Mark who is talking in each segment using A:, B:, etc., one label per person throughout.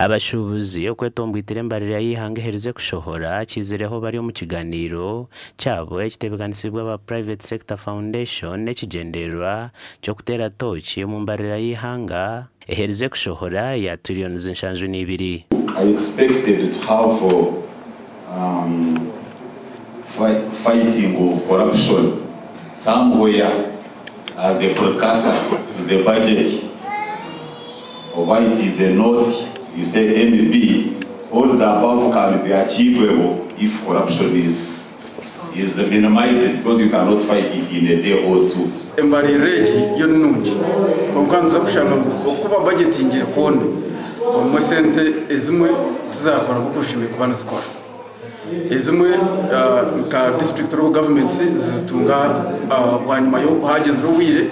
A: Abashuubuzi okwetombwitira embarira y'eihanga eherize kushohora kiizireho bari omu kiganiiro kyabo ekitebeekanisiibwe aba Private Sector Foundation n'ekigyendererwa ky'okuteera tooki omu mbarira y'eihanga eherize kushohora eya tiriyoni 72.
B: I expected to have fighting of corruption somewhere as a precursor to the budget. Oba it is a note, you say NB, all the above can be achievable if corruption is minimized because you cannot fight it in a day or two.
C: Embarira egi yo ni nungi, kwonka nituza kushanga ngu oku babajetingire kwona, obumwe sente ezimwe tizakora nk'oku zishemereire kuba nizikora. Ezimwe nka district local governments zizitunga bwanyima y'oku hagyenzire obwire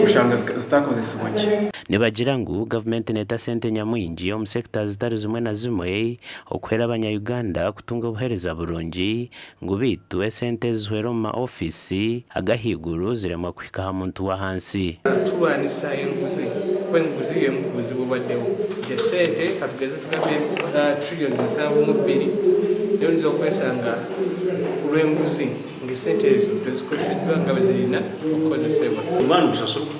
C: oshanga zitakozesibwa gye.
A: Nibagira ngu gavumenti neeta sente nyamwingi omu sekita zitari zimwe na zimwe okuhwera abanya-Uganda kutunga obuheereza burungi, ngu beitu esente ezihwera omu maofiisi ag'ahaiguru ziremwa kuhika aha muntu w'ahansi.
D: Tulwanisa enguzi kuba enguzi yemu ku buzibu obubaddewo, nti esente katugeze tugambe trillions 72, naye oyinza okwesanga ku lw'enguzi ng'esente ezo tezikozeseddwa nga bwe zirina okukozesebwa.
E: Omwana gusasurwa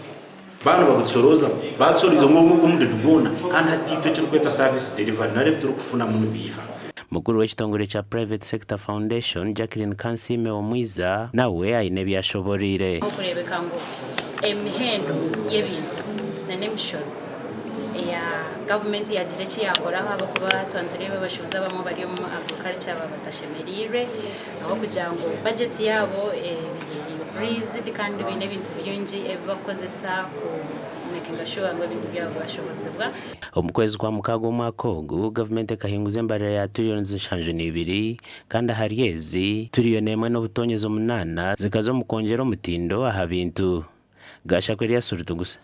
E: baana bagutusorooza, batusoriize omudidi gwona, kandi hati itwe ekirikweta service delivery nari ebi turikufunamu nibiiha.
A: Mukuru w'ekitongore kya Private Sector Foundation, Jacqueline Kansiime Omwiza, nawe aine ebi ashoboreire.
F: Okureebeka ngu emihendo y'ebintu n'emishoro eya gavumenti yagira eki yakoraho, ahabw'okuba twaba nitureeba abashuubuzi abamwe bari omu agriculture baba batashemereirwe ahabw'okugira ngu budget yaabo ebiri increased kandi baine ebintu bingi ebi bakukozesa ku making sure ngu ebintu byabo byashobozibwa.
A: Omu kwezi kwa 6 omwaka ogu, gavumenti ekahinguza embarira ya tiriyoni 72, kandi ahari ezi, tiriyoni 1.8 zikaza omu kwongyera omutindo aha bintu. Gashakwe Erias Rutugusa.